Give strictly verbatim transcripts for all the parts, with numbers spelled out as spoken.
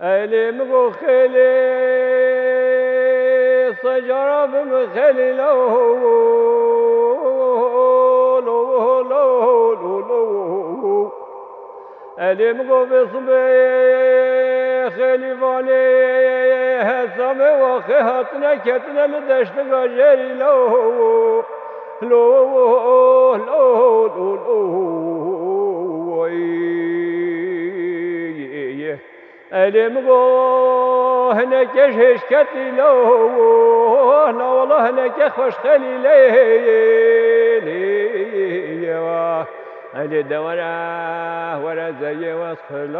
Eylê min go xêlê, secara bi min xêlî lo, lo, lo, lo, lo. Elê min go vê sibê xêlî vanê, hesamê waxê hatine ketine li deştiga jêrî lo, lo, lo, lo, lo. Elê min go hineke ji hêşketî lo, na wala hineke xweş xelî lê, lê, lê, Elê de were, were zeyê wez xilamê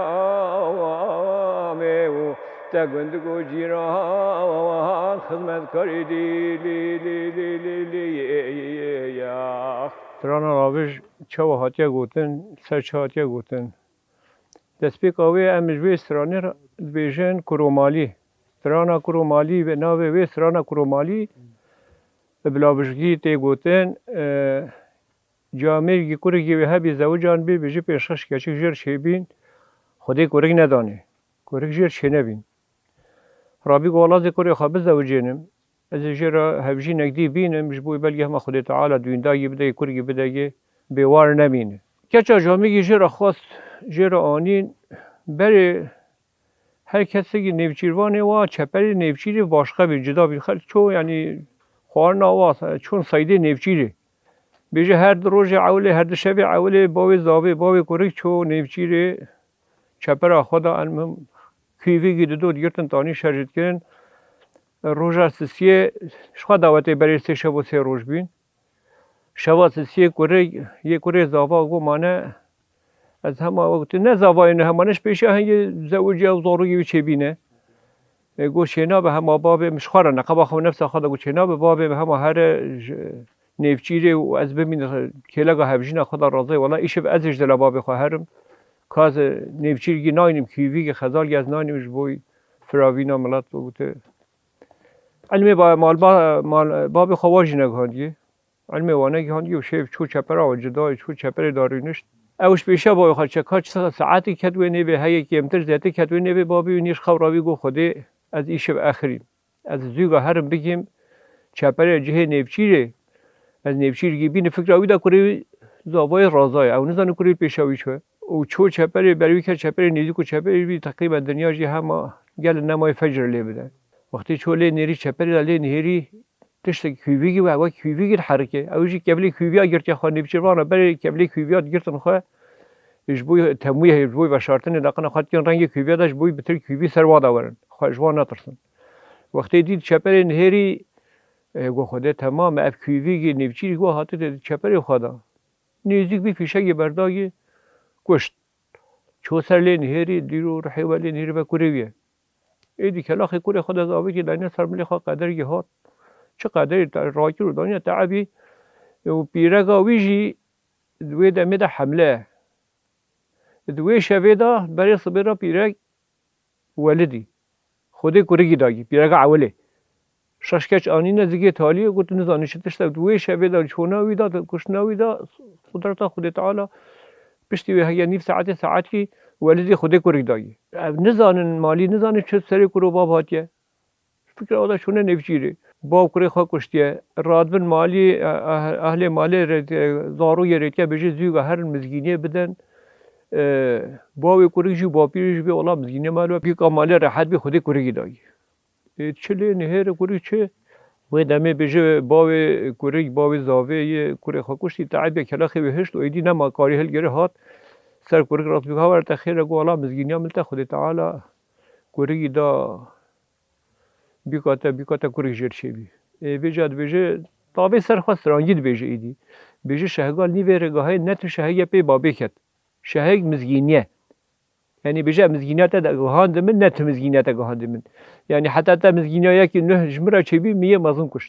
û te gundik û cîran xizmetkarî dî, lî, lî, lî, lî, lî, ya. Strana Ravij çawa hatiye gotin, ser çi hatiye gotin? Destpêka wê em ji vê stranê re dibêjin Kuromalî. Strana Kuromalî, navê wê strana Kuromalî, bi lavijkî tê gotin, e, camêrgî kurikî wê hebî zewican bî, bêjî pêşxeş keçik jêr çêbîn, Xwedê kurik nedanê. Kurik jêr çênebîn. Rabî go wela zê kurê xwe bizewicênim. Ez ê jê re hevjînek dî bînim, ji bo belkî hema Xwedê Teala dûyîndagî bidegê, kurgî bidegê, bêwar nemîne. Keça camêrgî jê re xwest, jê re anîn, berê her kesekî nêvçîrvanê wa çeperê nêvçîrê başqe bî, cida bî. Xelk ço, yanî, xwarina wa, çon seydê nêvçîrê. Bêje her di rojê ewilê, her di şevê ewilê, bavê zavê, bavê kurik ço nêvçîrê çepera xwe da, elmim kûvîgî dido digirtin tanî şer jî dikirin. Roja sisiyê ji xwe dawetê berê sê şev û sê roj bîn. Şeva sisiyê kurê, yê kurê zava go mane, ez hema wek tu ne zavayê ne hema ne ji pêşiya hingê zewiciya û zarokê wî çêbîne. E, go çênabe hema babê min ji xwe re neqeba xwe nefsa xwe de go çênabe babê min hema here ji nêvçîrê û ez bimînim kêlega hevjîna xwe de razê wela îşev ez ê ji dela babê xwe herim. Ka ez nêvçîrgî naynim kîvîgî xezalgî ez naynim ji bo firavîna milet û gote. Elmê ba-, mal ba-, mal, babê xwe wa jî negihandiye. Elmê wan negihandiye û şêv çû çepera we cida, çû çeperê da rûnişt. Ew ji pêşiya bavê xwe çeka çi saetî ket wê nêvê, heye kêmtir zêtir ket wê nêvê babî û nîş xew rawî got, Xwedê ez îşev exirîm. Ez zûga herim bigêm çeperê cihê nêvçîrê. Ez nêvçîrgî bînim fikra wî de kurê wî zavayê razayê. Ew nizane kurê wî pêşiya wî çû. Û çû çeperê ber wî ket çeperê nêzîk û çeperê wî teqrîben dinya jî hema gelin nemayê fecr lê bide. Wextê çû lê nêrî çeperê de lê nihêrî tiştek kûvîgî we, wek kûvîgî diherike. Ew jî kevlê kûviya girtiye xwe, nêvçîrvana berê kevlê kûviya digirtin xwe. Ji bo temwî heye, ji bo veşartinê daqina xwe dikin rengê kûviya de ji bo bitir kûvî ser wa de werin. Xwe ji wan netirsin. Wextê dît çeperê nihêrî, e, got, Xwedê temam e, ev kûvîgî nêvçîrî ku hatî çeperê xwe de. Nêzîk bî fîşegê berdagî kuşt. Çû ser lê nihêrî, dîr û rihê we lê nihêrî ve kurê wî ye. Êdî kelaxê kurê xwe de zavekî dayne ser milê xwe qedergî hat. Çi qederî te-, rakir û daniye teebî û pîreka wî jî di wê demê de hemle. Di wê şevê de berê sibê re pîrek welidî. Xwedê kurikî dagî, pîreka ewilê. Şeş keç anîne zikê taliyê, got, nizanî çi tişt e. Di wê şevê de çûna wî de, kuştina wî de, qudreta Xwedê Teala piştî wê heye nîv saetê, saetkî welidî Xwedê kurik dagî. Ev nizanin malî, nizanin çi serê kur û bav hatiye. Fikra da çûne nêvçîrê. Bav kurê xwe kuştiye. Radibin malî, eh, eh, ehlê malê rê, zarûyê rêtiye bêje zûga herin mizgîniyê bidin. Eh, bavê kurik jî û bapîrê jî bê wela mizgîniyê me lo. Bîka malê rehet bî Xwedê kurikî dayî. Ê, çi lê nihêre kurik çi? Wê demê bêje bavê kurik, bavê zavê yê kurê xwe kuştî, teebiya kelaxê wê hişt û êdî nema karî hilgere hat. Ser kurik rast bî, ha werte xêre got, wela mizgîniya min te Xwedê Teala kurikî da. Bîka te, bîka te kurik jêr çêbî. Ê, vêca dibêje, tavê ser xwe strangî dibêje êdî. Bêje şehgal nîvê rêgahê ne tu şehegê pê babê ket. Şeheg mizgîniye. Yanî bêje mizgîniya te de gihandin min, ne tu mizgîniya te gihandin min. Yanî heta te mizgîniya yekî nuh ji min re çêbî, min yê mezin kuşt.